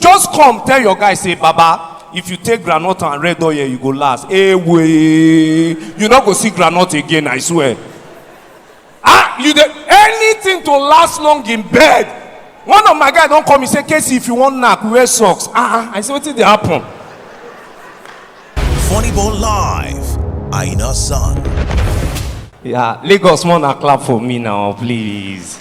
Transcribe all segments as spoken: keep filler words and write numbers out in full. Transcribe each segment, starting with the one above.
Just come tell your guy say, "Baba, if you take groundnut and red oil, you go last." Away. You no go see groundnut again, I swear. Ah, you dey, anything to last long in bed. One of my guys don call me say, "Casey, if you wan knack, wear socks." Ah, ah, I say, "Wetin dey happen?" Funny Bone Live, Aina Son. Yeah, Lagos, more na clap for me now, please.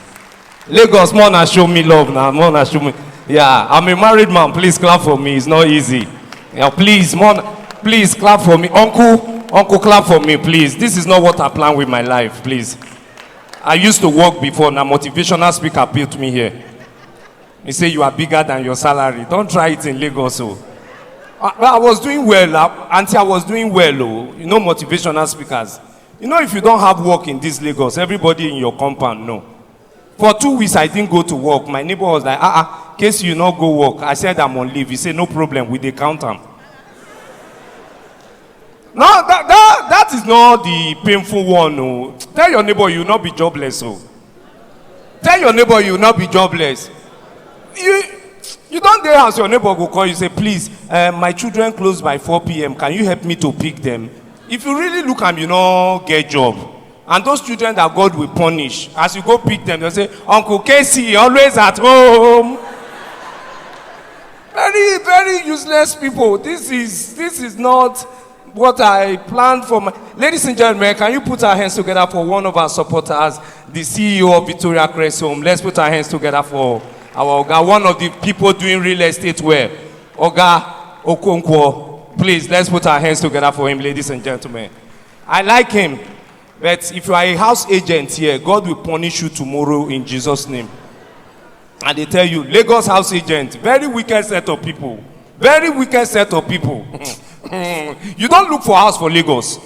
Lagos, more na show me love now, more na show me. Yeah, I'm a married man, please clap for me, it's not easy. Yeah, please, more, please clap for me. Uncle, uncle, clap for me, please. This is not what I plan with my life, please. I used to work before, na motivational speaker built me here. He say, "You are bigger than your salary." Don't try it in Lagos, oh. I, I was doing well, uh, auntie, I was doing well, oh. You know, motivational speakers. You know, if you don't have work in this Lagos, everybody in your compound know. For two weeks, I didn't go to work. My neighbor was like, "Ah, ah, Casey, you no go work." I said, "I'm on leave." He said, "No problem, we dey count am." No, that, that, that is not the painful one, oh. Tell your neighbor, you not be jobless, oh. Tell your neighbor, you not be jobless. You, you don dey house, your neighbor go call you, say, "Please, uh, my children close by four p.m., can you help me to pick them?" If you really look am, you no get job. And those children that God will punish, as you go pick them, they'll say, "Uncle Casey, always at home." Very, very useless people. This is, this is not what I planned for my. Ladies and gentlemen, can you put our hands together for one of our supporters, the C E O of Victoria Crest Home? Let's put our hands together for our Oga, one of the people doing real estate well, Oga Okonkwo. Please, let's put our hands together for him, ladies and gentlemen. I like him, but if you are a house agent here, God will punish you tomorrow in Jesus' name. And they tell you, Lagos house agent, very wicked set of people. Very wicked set of people. You don't look for house for Lagos.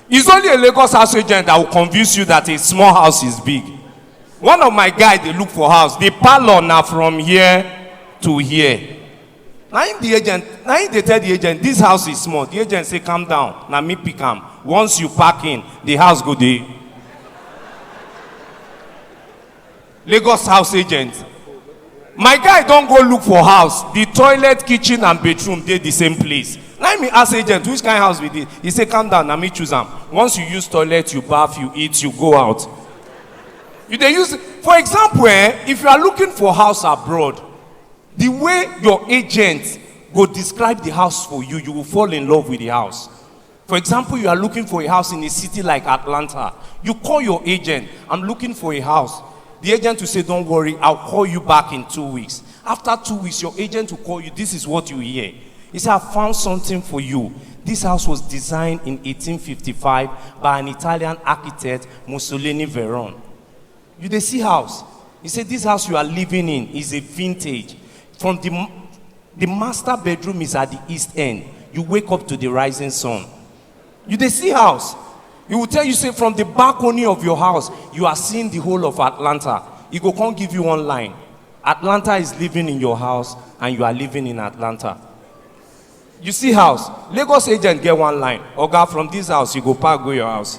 It's only a Lagos house agent that will convince you that a small house is big. One of my guy dey look for house. The parlor na from here to here. Na him the agent, na him dey tell the agent, "This house is small." The agent say, "Calm down, na me pick am. Once you pack in, the house go dey." Lagos house agent. My guy don go look for house. The toilet, kitchen and bedroom dey the same place. Na him ask agent, "Which kind house be this?" He say, "Calm down, na me choose am. Once you use toilet, you baff, you eat, you go out." You dey use, for example, eh, if you are looking for house abroad, the way your agent go describe the house for you, you will fall in love with the house. For example, you are looking for a house in a city like Atlanta. You call your agent, "I'm looking for a house." The agent will say, "Don't worry, I'll call you back in two weeks." After two weeks, your agent will call you. This is what you hear. He said, "I found something for you. This house was designed in eighteen fifty-five by an Italian architect, Mussolini Veron." You dey see house. He said, "This house you are living in is a vintage. From the, the master bedroom is at the east end. You wake up to the rising sun." You dey see house. He will tell you, say, from the balcony of your house, you are seeing the whole of Atlanta. He go come give you one line. Atlanta is living in your house, and you are living in Atlanta. You see house, Lagos agent get one line. "Oga, from this house, you go pack go your house."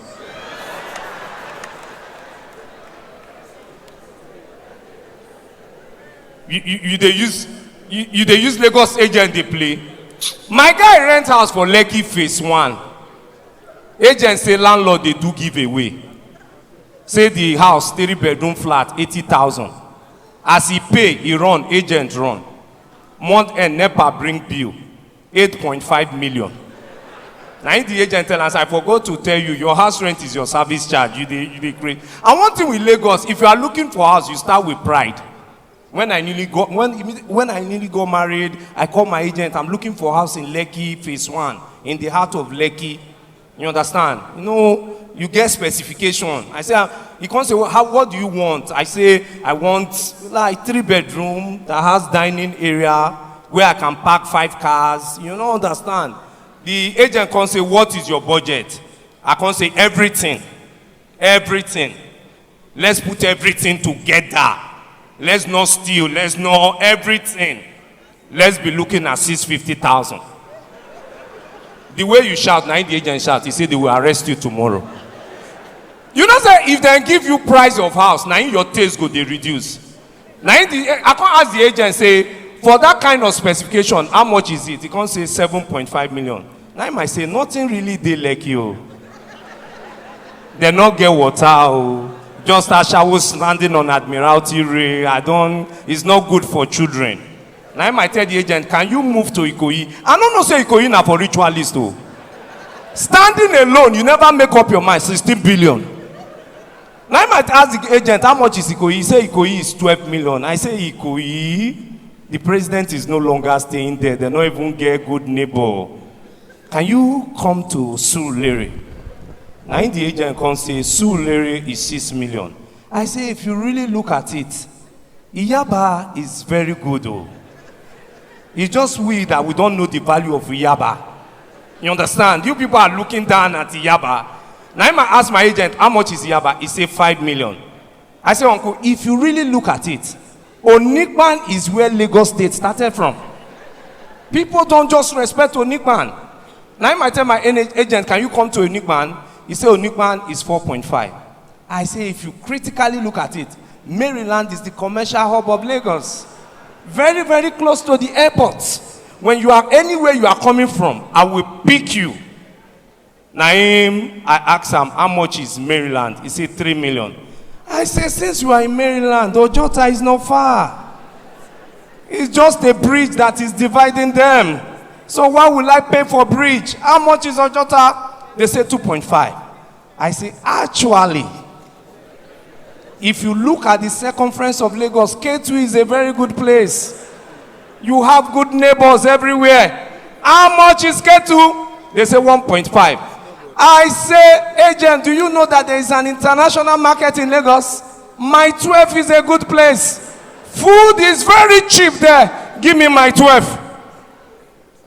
You, you, you dey use, you, you dey use Lagos agent dey play. My guy rent house for Lekki phase one. Agent say landlord dey do giveaway. Say the house, three bedroom flat, eighty thousand. As he pay, he run, agent run. Month end, NEPA bring bill, eight point five million. Na him the agent tell us, "I forgot to tell you, your house rent is your service charge. You dey, you dey create." And one thing with Lagos, if you are looking for house, you start with pride. When I newly got, when, when I newly got married, I called my agent, "I'm looking for house in Lekki phase one, in the heart of Lekki." You understand? You know, you get specification. I say, ah, he come say, "What, how, what do you want?" I say, "I want, like, three bedroom that has dining area where I can park five cars." You no understand. The agent come say, "What is your budget?" I come say, "Everything. Everything. Let's put everything together. Let's not steal. Let's not everything. Let's be looking at six fifty thousand." The way you shout, na him the agent shout. He say, "They will arrest you tomorrow." You know say if dem give you price of house, na him your taste go dey reduce. Na him the, I come ask the agent say, For that kind of specification, how much is it? He come say seven point five million. Na him I say, nothing really dey like you. They no get water o. Just ashawo standing on Admiralty Rail. I don't, it's not good for children. Na him I tell the agent, can you move to Ikoyi? I no know say Ikoyi na for ritualist o. Standing alone, you never make up your mind, sixteen billion. Na him I ask the agent, how much is Ikoyi? He say Ikoyi is twelve million. I say, Ikoyi? The president is no longer staying there. They no even get good neighbor. Can you come to Surulere? Na him the agent come say, Surulere is six million. I say, if you really look at it, Iyaba is very good o. It's just we that we don't know the value of Iyaba. You understand? You people are looking down at Iyaba. Na him I ask my agent, how much is Iyaba? He say five million. I say, uncle, if you really look at it, Onipan is where Lagos State started from. People don't just respect Onipan. Na him I tell my ag-, agent, can you come to Onipan? He say Onipan is four point five. I say, if you critically look at it, Maryland is the commercial hub of Lagos. Very, very close to the airport. When you are anywhere you are coming from, I will pick you. Na him I ask am, how much is Maryland? He say three million. I say, since you are in Maryland, Ojota is not far. It's just a bridge that is dividing them. So why will I pay for bridge? How much is Ojota? They say two point five. I say, actually, if you look at the circumference of Lagos, Ketu is a very good place. You have good neighbors everywhere. How much is Ketu? They say one point five. I say, agent, do you know that there is an international market in Lagos? Mile twelve is a good place. Food is very cheap there. Give me Mile twelve.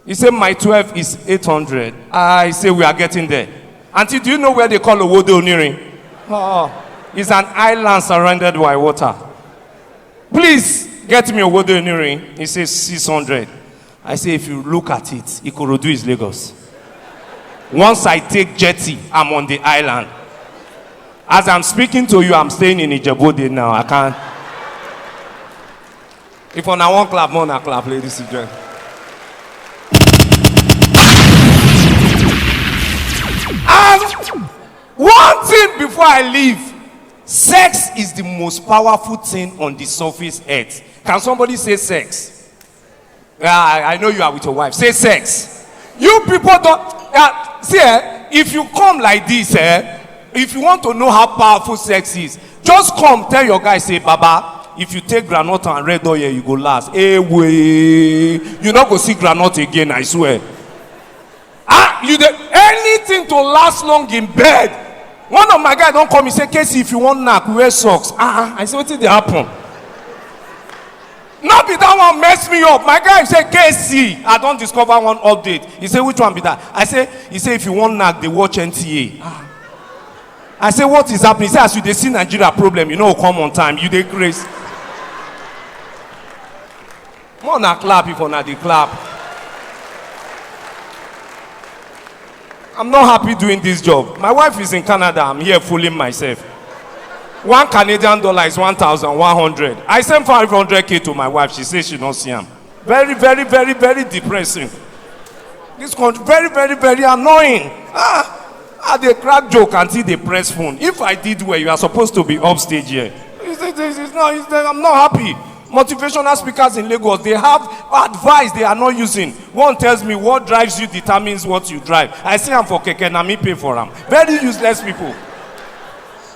He say, Mile twelve is eight hundred. I say, we are getting there. Auntie, do you know where they call Owode Onirin? Oh, it's an island surrounded by water. Please get me Owode Onirin. He says six hundred. I say, if you look at it, Ikorodu is Lagos. Once I take jetty, I'm on the island. As I'm speaking to you, I'm staying in Ijebu-Ode now. I can't. If una wan clap, more na clap, ladies and gentlemen. And one thing before I leave, sex is the most powerful thing on the surface earth. Can somebody say sex? Yeah, I, I know you are with your wife. Say sex. You people don't. Yeah, see, eh, if you come like this, eh, if you want to know how powerful sex is, just come tell your guy, say, Baba, if you take groundnut and red oil, you go last. Hey, way. You not go see groundnut again, I swear. Ah, you dey, anything to last long in bed. One of my guys don't come, he say, Casey, if you want knack, wear socks. Ah, ah. I say, what did happen? Not be that one mess me up. My guy say, Casey, I don't discover one update. He say, which one be that? I say, he say, if you want knack, they watch N T A. Ah. I say, what is happening? He say, as you dey see Nigeria problem, you know, come on time. You dey craze. More na clap if una dey clap. I'm not happy doing this job. My wife is in Canada. I'm here fooling myself. One Canadian dollar is one thousand one hundred. I send five hundred K to my wife. She says she don't see am. Very, very, very, very depressing. This country, very, very, very annoying. Ah, I dey crack joke until they press phone. If I did well, you are supposed to be upstage here. It's, it's, it's not, it's, I'm not happy. Motivational speakers in Lagos, they have advice they are not using. One tells me, what drives you determines what you drive. I see am for keke, na me pay for am. Very useless people.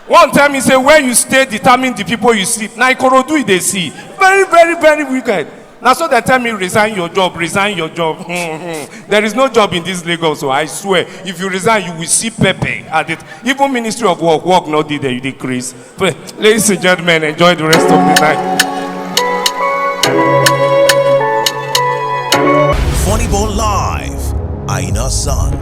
One tell me, say, where you stay determine the people you see. Na Ikorodu you dey see. Very, very, very wicked. Now, so they tell me, resign your job, resign your job. There is no job in this Lagos, so I swear, if you resign, you will see pepper at it. Even Ministry of Work, work not did there, you decrease. Ladies and gentlemen, enjoy the rest of the night. Funny Bone Live, Aina San.